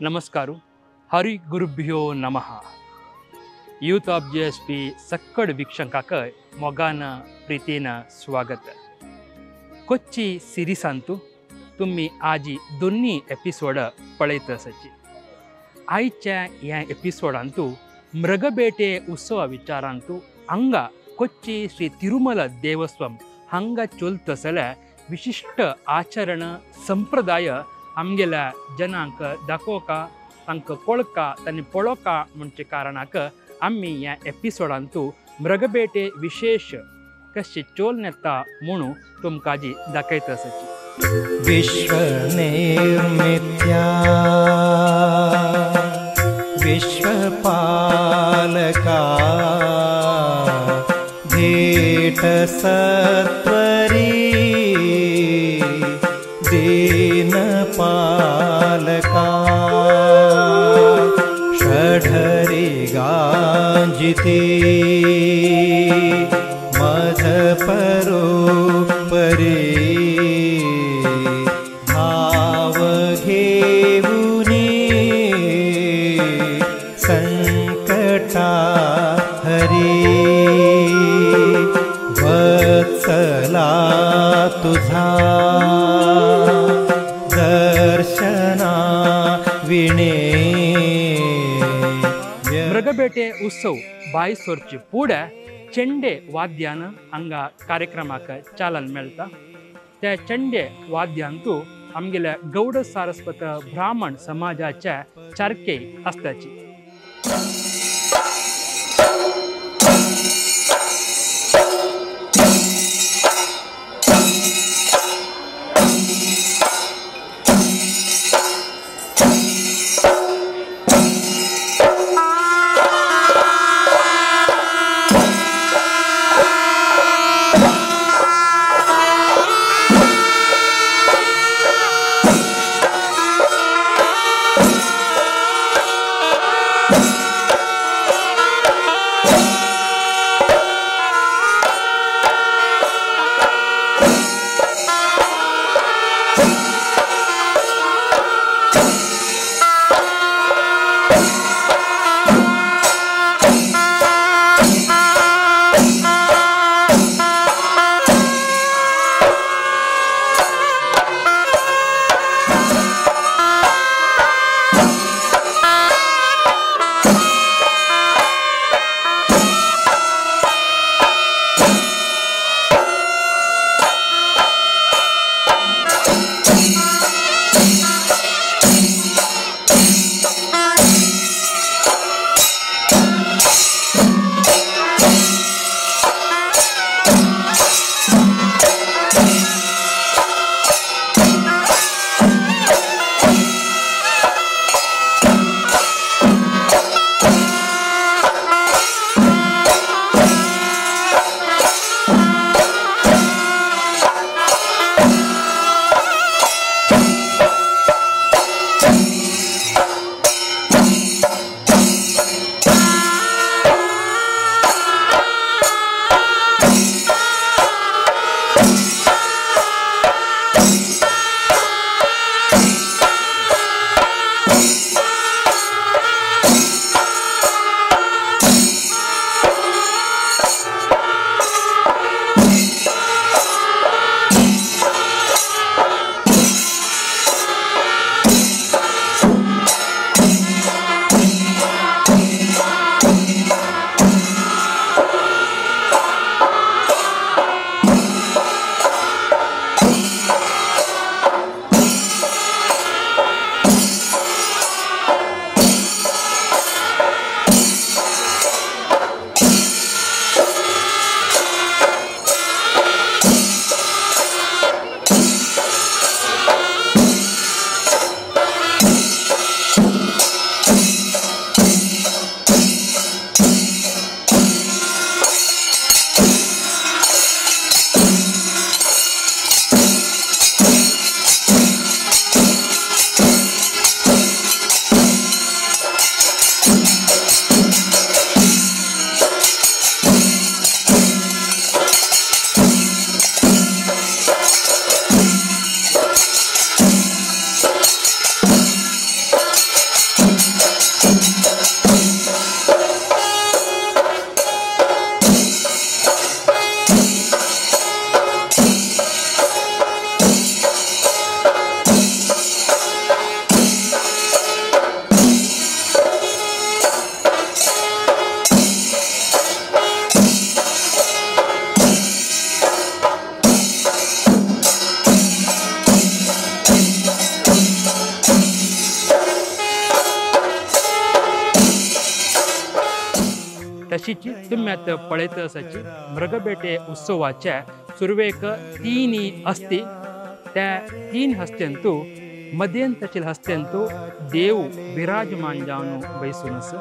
ನಮಸ್ಕಾರ. ಹರಿ ಗುರುಭ್ಯೋ ನಮಃ. Youth of J S P ಸಕ್ಕಡ್ ವೀಕ್ಷಕಾಕ ಮೊಗಾನ ಪ್ರೀತಿನ ಸ್ವಾಗತ. ಕೊಚ್ಚಿ ಸಿರಿಸಂತು तुम्ही आजी दोन्ही एपिसोड पळयत आसाची. आयच्या ह्या एपिसोडांतू मृगबेटे उत्सवा विचारांतू हांगा कोच्ची श्री तिरुमल देवस्वम हांगा चलत आसल्या विशिश्ट आचरण संप्रदाय आमगेल्या जनांक दाखोवका, तांकां कळका, तांणी पळोवका म्हणचे कारणाक आमी ह्या एपिसोडांतू मृगबेटे विशेष कशें चोल येता म्हणून तुमकां आजी दाखयत आसाची. विश्वनिर्मित्या विश्वपालका भेट सत्वरी दीनपालका षढरी गांजिते मध परोपरी भाव घेऊनी संकटा हरी वत्सला तुझा दर्शना विणे. मृगबेटे उत्सव बायसोरचे पुढे चेंडे वाद्यान हांगा कार्यक्रमाक चालन मेळटा. त्या चेंडे वाद्यांतू आमगेल्या गौड सारस्वत ब्राह्मण समाजाच्या चारके आसताची. तशीच तुमी आतां पळयत आसाची मृगबेटे उत्सवाचे सुरवेक तीन हस्ती, त्या तीन हस्त्यांतू मध्यंतशील हस्त्यांतू देव विराजमान जावन बैसून आसा।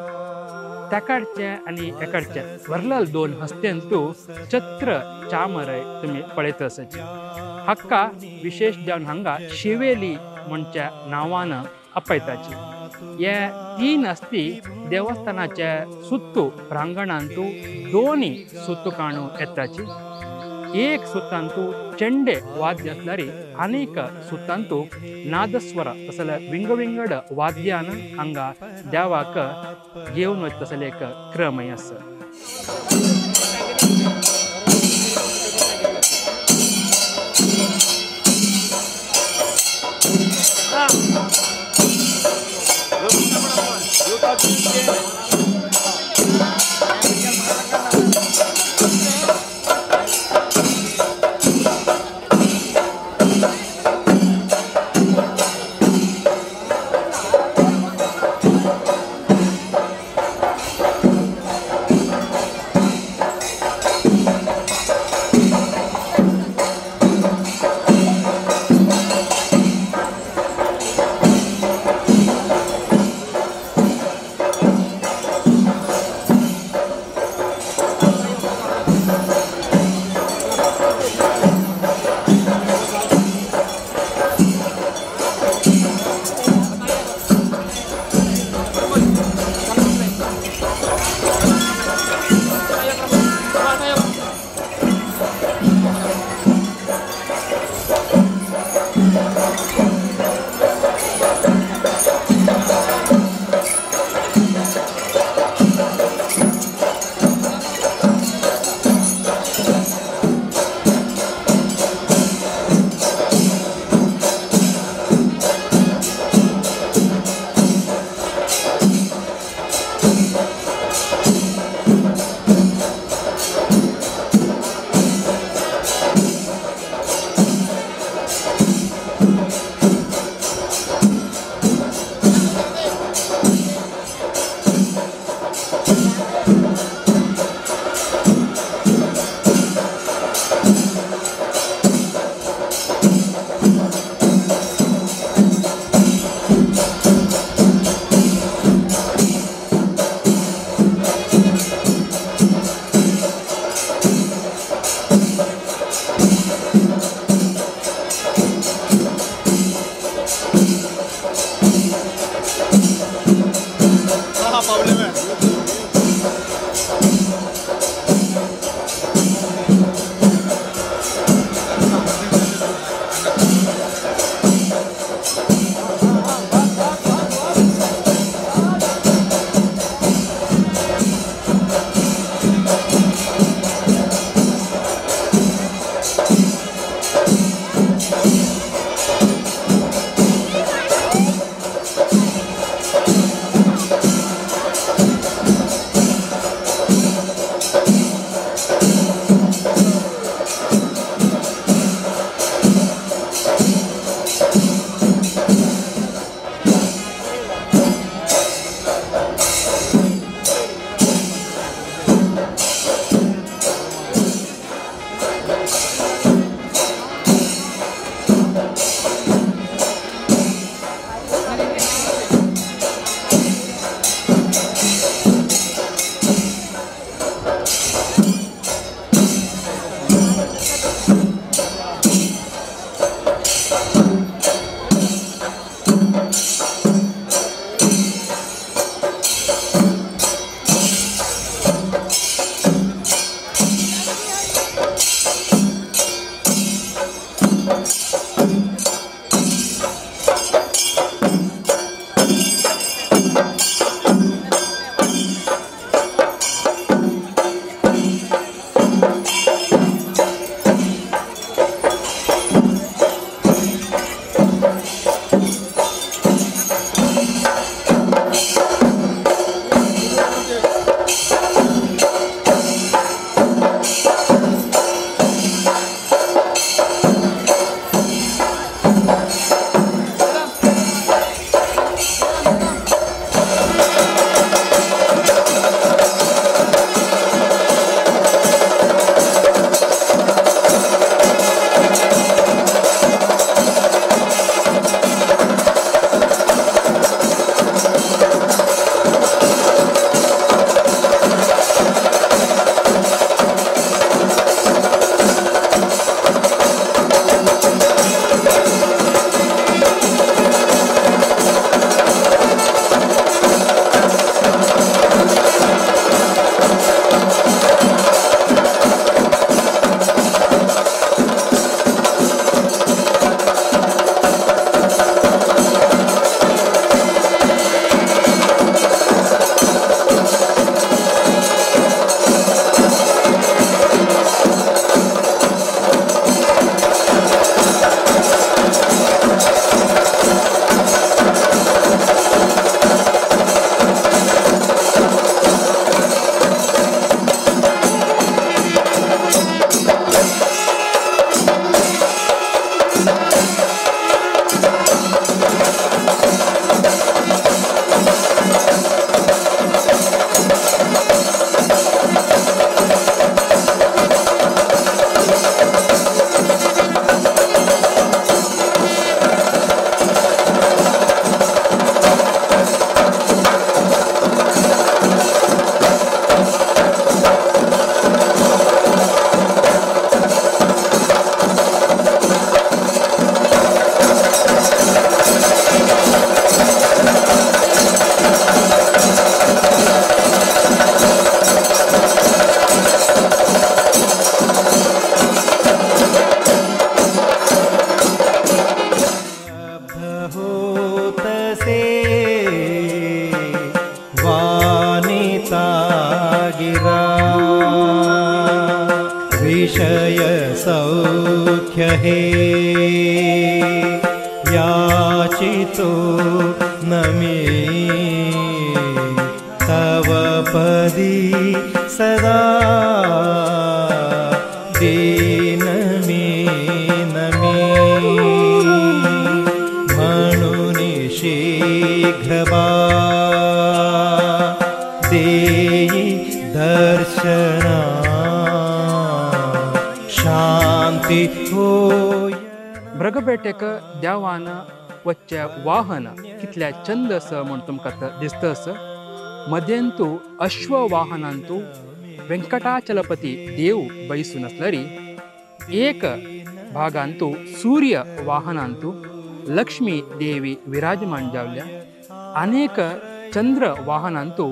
तेकाडचे आनी एकाडचे वरलाल दोन हस्त्यांतू छत्र चामरय तुमी पळयत आसाची। हाका विशेष जावन हांगा शिवेली म्हणच्या नांवान आपयताची। हे तीन हस्ती देवस्थानाचे सुत्तू प्रांगणांतू दोनी सुत्तू काणू येताची। एक सुतांतू चेंडे वाद्य आसल्यार अनेक सुतांतू नादस्वर तसले विंगविंगड वाद्यान हांगा देवाक घेवन वता तसले एक क्रमय आसा। विषय सौख्य हे याचितो नमी तव पदी सदा दीन मी नमी म्हणून शीघ्र देई दर्शना शांती होय। मृगबेटेक देवान वच्चे वाहन कितल्या चंद आसा म्हूण तुमकां दिसता आसा। मदेंतु अश्ववाहनांतु वेंकटाचलपती देव बैसून आसलरी एक भागांतु सूर्य वाहनांतु लक्ष्मी देवी विराजमान जावल्या अनेक चंद्र वाहनांतु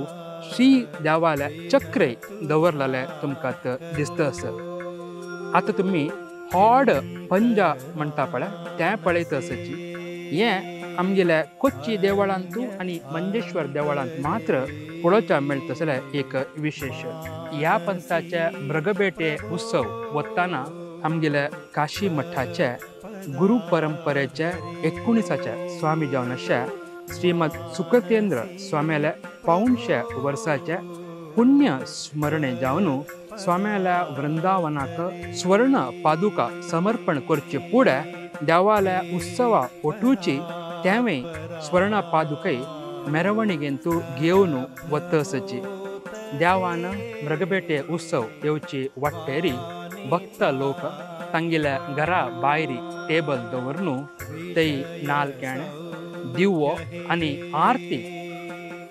श्री देवाल्या चक्रे दवरलेले तुमकां दिसता आसा। आतां तुमी हॉड पंजा म्हणटा पळय तें पळयत आसाची। हें आमगेल्या कोच्ची देवळांतू आनी मंजेश्वर देवळांत मात्र पळोवच्या मेळटा जाल्यार एक विशेष। ह्या पंथाचे मृगबेटे उत्सव वतना आमगेल्या काशी मठाचे गुरु परंपरेचे 19 स्वामी जावन आशिल्ल्या श्रीमद सुखतेंद्र स्वाम्याल्या 175 वर्साचे पुण्य स्मरणे जावन स्वाम्याल्या वृंदावनाक स्वर्ण पादुका समर्पण करचे फुडें देवाल्या उत्सवा ओटूची तेंवय स्वर्ण पादुकय मेरवणिगेंतू घेवन वतसची। देवान मृगबेटे उत्सव येवची वाट्टेरी भक्त लोक तांगेल्या घरा भायरी टेबल दवरून थंय नाल केणे दिवो आनी आरती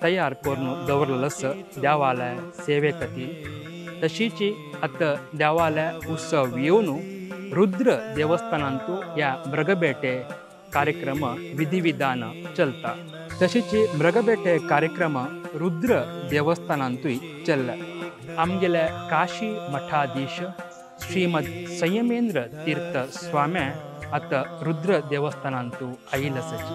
तयार करून दवरलेलो आसा देवाल्या सेवे खातीर। तशीची आतां देवाल्या उत्सव येवन रुद्र देवस्थानांतू ह्या मृगबेटे कार्यक्रम विधिविधान चलता। तशीची मृगबेटे कार्यक्रम रुद्र देवस्थानांतूय चल्ला। आमगेल्या काशी मठाधीश श्रीमद संयमेंद्र तीर्थ स्वामी आतां रुद्र देवस्थानांतू आयिल्ले आसाची।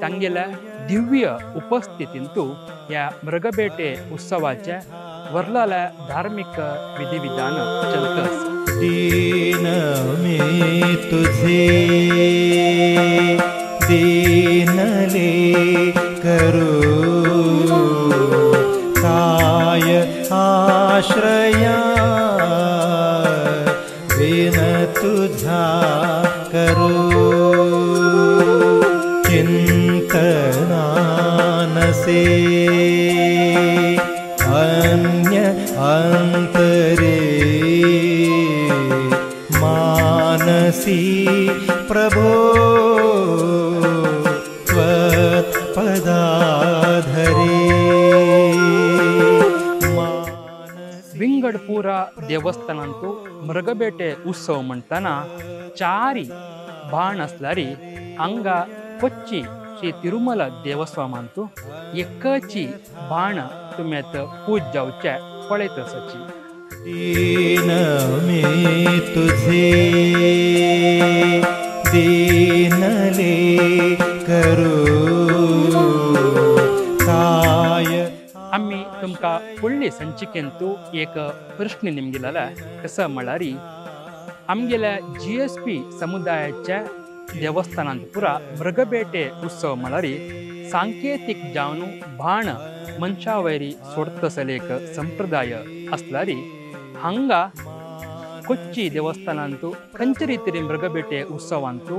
तांगेल्या दिव्य उपस्थितींतू ह्या मृगबेटे उत्सवाचे वरलाल्या धार्मिक विधिविधान चलता। दीन मी तुझे दीनले करू काय आश्रया विन तुझा करू चिंतना नसे अन्य अंतरे मानसी प्रभो त्वत्पदाधरे। विंगडपूर देवस्थानांतू मृगबेटे उत्सव म्हणटना चारी बाण आसल्यारी हांगा कोच्ची श्री तिरुमला देवस्वामांतू एकची बाण तुमी आतां पूज जावचे पळयत आसाची। दीन मी तुझे दीनले करू काय। आमी तुमकां फुडले संचिकेंतू एक प्रश्न निमगिला कसो म्हळ्यार आमगेल्या GSP समुदायाच्या देवस्थानांत पुरा मृगबेटे उत्सव म्हळ्यार सांकेतीक जावन बाण मनशा वयरी सोडतसले एक संप्रदाय आसल्यारी हांगा कोच्ची देवस्थानांतू खंयचे रितीन मृगबेटे उत्सवांतू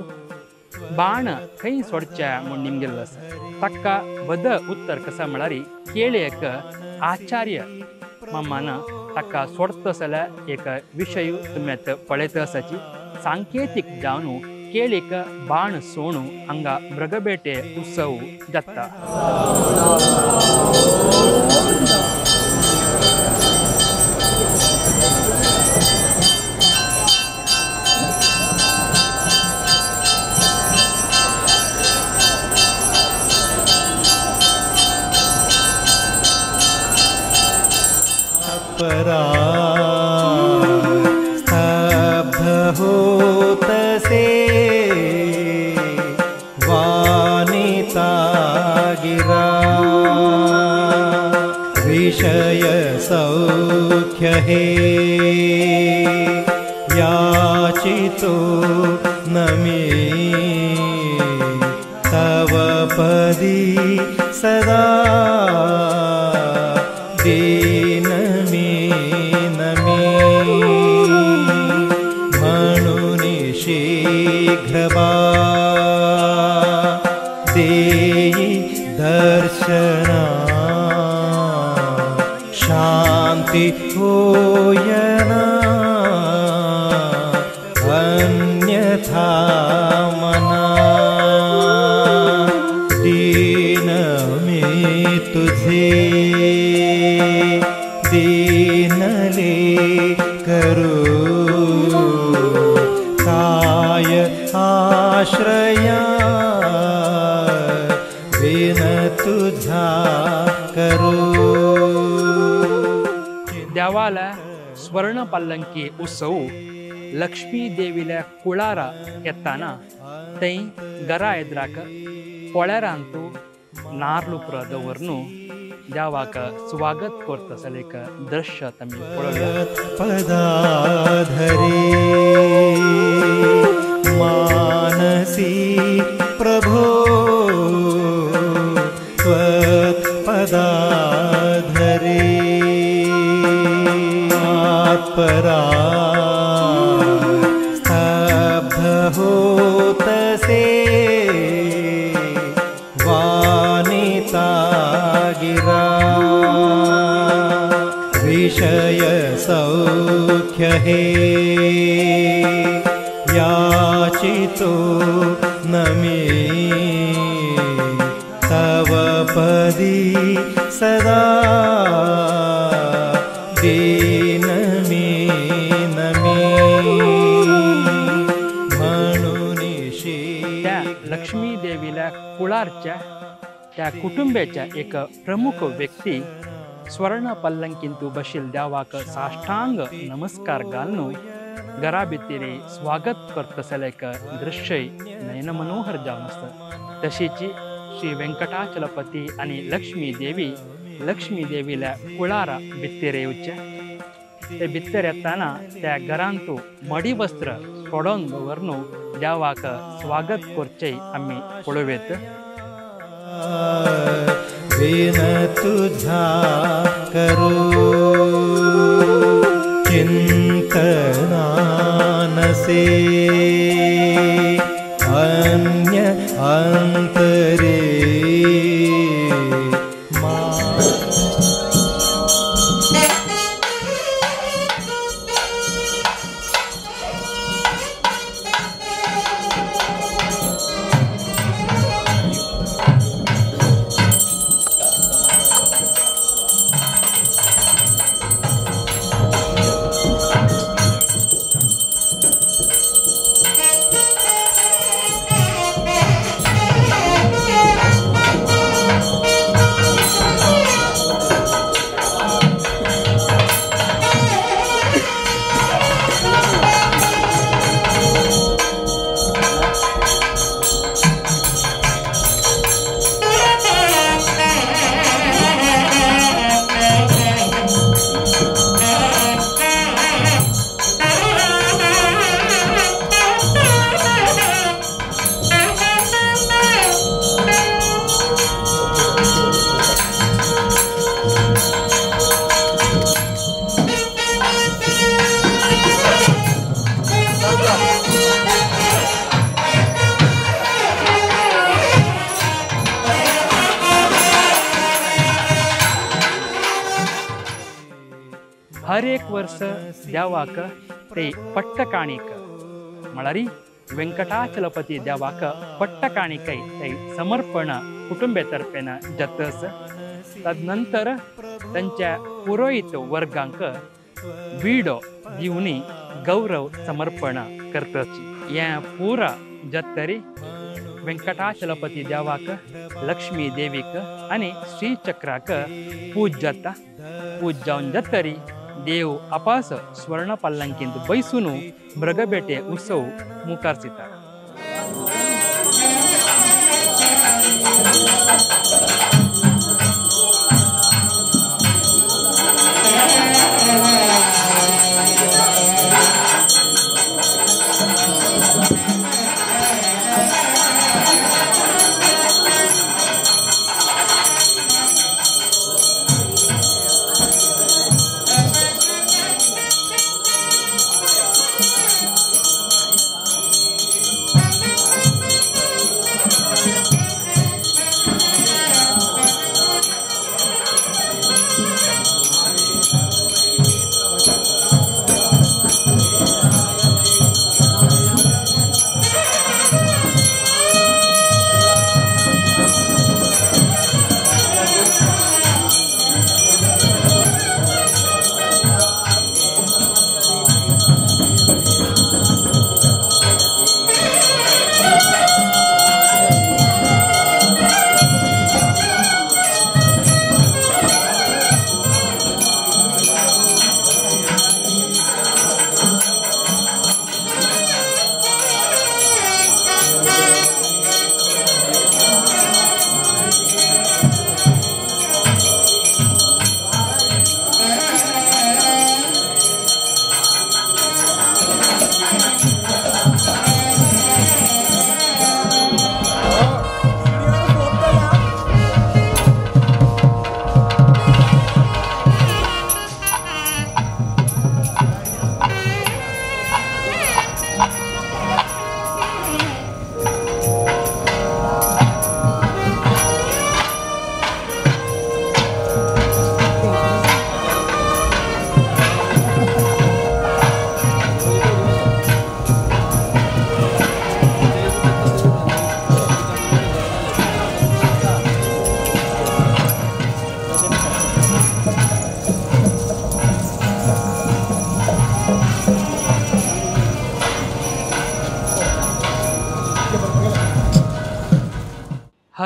बाण खंय सोडचे म्हूण निमगेल्लो आसा। ताका बद उत्तर कसा म्हळ्यार केळी एक आचार्य मामान ताका सोडतसल्या एक विशय तुमी आतां पळयत आसाची। सांकेतीक जावन केळीक बाण सोणू हांगा मृगबेटे उत्सव जाता। स्तब्ध होतसे वानिता गिरा विषय सौख्य हे। याचितो नमे तव पदी सदा दीन मी नमी म्हणून शीघ्र देई दर्शना शांती होयना अन्यथा मना दीन मी तुझे दीनले करू काय आश्रया विन तुझा करू। देवाला स्वर्ण पल्लंकी उत्सव लक्ष्मी देवीला कुळारा येताना थंय घरा एद्राक पोळ्यारांतू नार्लुप्र दवरून देवाक स्वागत करता एक दृश्य आमी पळोवया। पदाधरे मानसी प्रभो त्वत्पदाधरे परा स्तब्ध होतसे वानिता गिरा विषय सौख्य हे याचितो नमे तव पदी सदा दीन मी नमी म्हणून त्या लक्ष्मी देवीला कुळारच्या त्या कुटुंबाच्या एक प्रमुख व्यक्ती स्वर्ण पल्लंकींतू बशील देवाक साष्टांग नमस्कार घालून घरा भितरी स्वागत करतसले एक दृश्य नयन मनोहर जावन आसता। तशीची श्री वेंकटाचलपती आनी लक्ष्मी देवी लक्ष्मी देवीला कुळारा भितर येवचे ते भितर येताना त्या घरांतू मडी वस्त्र सोडून दवरून देवाक स्वागत करचे आमी पळोवयेत। विन तुझा करू चिंतना नसे अन्य अंतरे मा। हर एक वर्स देवाक ते पट्टकाणीक म्हळ्यार वेंकटाचलपती देवाक पट्टकाणिकै ते समर्पण कुटुंबे तर्फेन जातस। तदनंतर तांच्या पुरोहित वर्गांक विडो दिवनी गौरव समर्पण करतच। हें पुरा जातरी वेंकटाचलपती देवाक लक्ष्मी देवीक आनी श्रीचक्राक पूज जाता। पूज जावन जातरी देव आपास स्वर्ण पल्लंकींत बैसून मृगबेटे उत्सव मुखार दिता।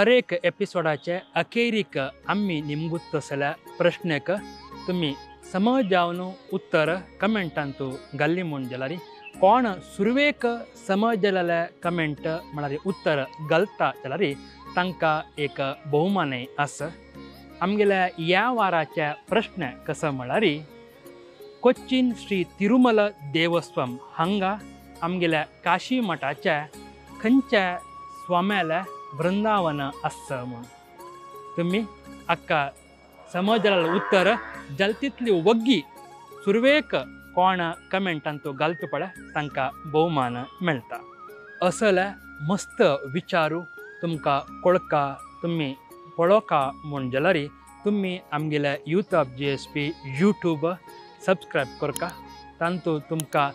हर एक एपिसोडाचे अखेरीक आमी निमगुत तसल्या प्रश्नेक तुमी समज जावन उत्तर कमेंटांतू घाल्ली म्हूण जाल्यार कोण सुरवेक समज जालेले कमेंट म्हळ्यार उत्तर घालता जाल्यार तांकां एक बहुमानय आसा। आमगेल्या ह्या वाराचे प्रश्न कसो म्हळ्यार कोच्चीन श्री तिरुमल देवस्वम हांगा आमगेल्या काशी मठाच्या खंयच्या स्वाम्याल्या वृंदावन आसा म्हूण तुमी आक्का समज जालेलें उत्तर जलतीतली वग्गी सुरवेक कोण कमेंटांतू घालता पळय तांकां भोवमान मेळटा। असले मस्त विचारू तुमकां कोळका तुमी पळोवका म्हूण जाल्यार तुमी आमगेल्या youth of GSP YouTube subscribe करका। तांतू तुमकां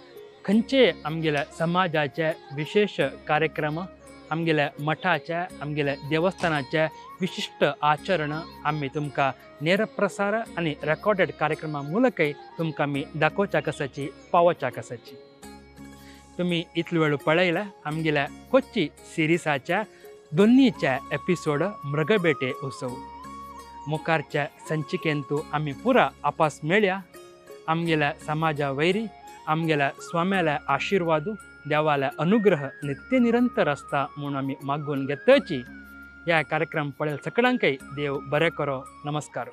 खंयचे आमगेल्या समाजाचे विशेष कार्यक्रम आमगेल्या मठाचे आमगेल्या देवस्थानाचे विशिश्ट आचरण आमी तुमकां नेरप्रसार आनी रेकॉर्डेड कार्यक्रमा ಮೂಲकय तुमकां आमी दाखोवच्याक आसाची पावोवच्याक आसाची। तुमी इतलो वेळ पळयला आमगेल्या कोच्ची सिरिसाच्या दोन्हीच्या एपिसोड मृगबेटे उत्सव। मुखारच्या संचिकेंतू आमी पुरा आपास मेळया। आमगेल्या समाजा वैरी आमगेल्या स्वाम्याल्या आशिर्वादू देवाल्या अनुग्रह नित्य निरंतर आसता म्हूण आमी मागून घेतची। ह्या कार्यक्रम पळयल सगळ्यांकय देव बरें करो। नमस्कार।